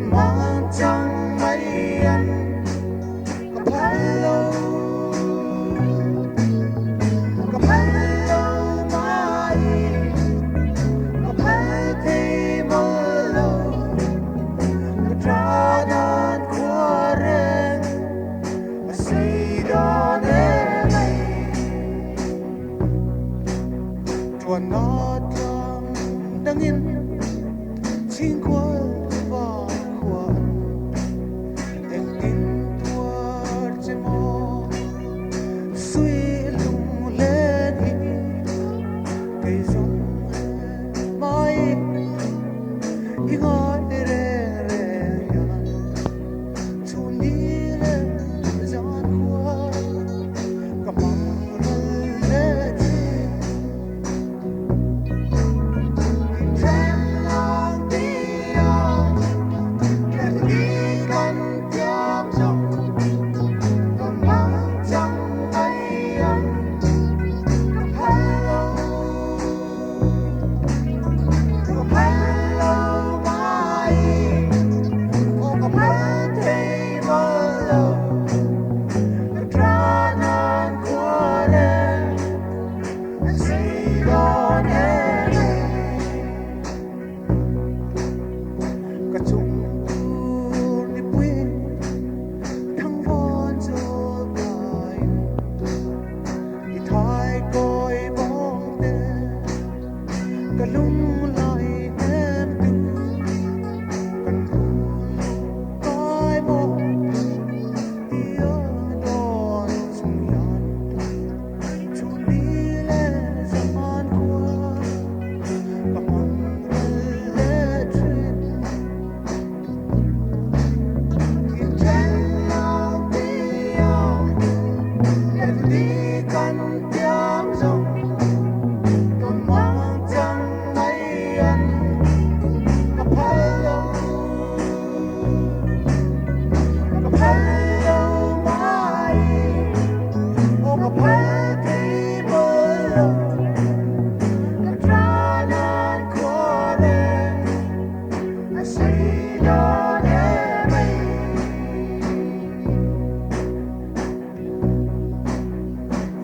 Tawn mang chang mai an ka phal lo. Ka phal lo mai, ka phal thei mawlh lo. Ka tha dan khua reng a sei dawn emai. Tuan na tlang dangin chhingkual vang khuan engtin tuar che maw suy lung len hi kei zawng mai i ngai reng reng hian chhun ni leh zan khua ka hmang ral leh thin. Inthen lang tia ni kan tiam zawng tawn mang chang mai an ka phal lo. Ka phal lo mai, aw ka phal thei mawlh lo. Ka tha nan khua reng a sei dawn em ai. Ka chung tur ni pui thang vawn zawl kain i thai kawi bawng te ka lung lai hnem tu kan thu kai maw tia dawn chung hian chhun ni leh zan khua ka hmang ral leh thin. Inthen lang tia ni kan tiam zawng tawn mang chang mai an ka phal lo. Ka phal lo mai, aw ka phal thei mawlh lo. Ka tha nan khua reng a sei dawn emai.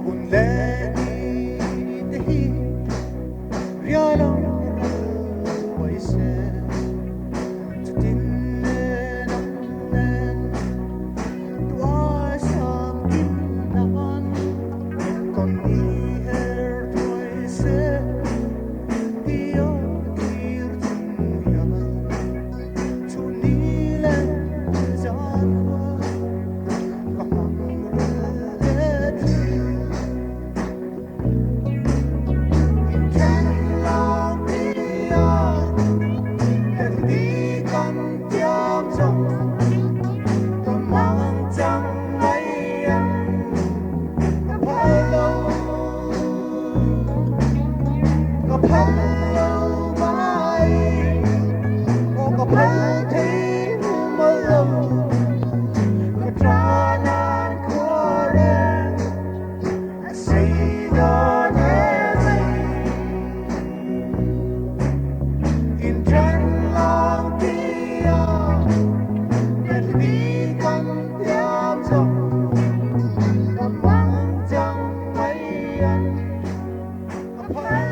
Hun leh ni te hi rialo ral mai se chutin nang nen tua sam kim nan ton ni her thuai se tia thlir chung hian chhun ni leh zan khua ka hmang ral leh thin. Inthen lang tia ni kan tiam zawng tawn mang chang mai an ka phal lo. Ka phal lo mai, aw ka phal thei mawlh lo. Ka tha nan khua reng a sei dawn emai. Inthen lang tia ni kan tiam zawng tawn mang chang mai an ka phal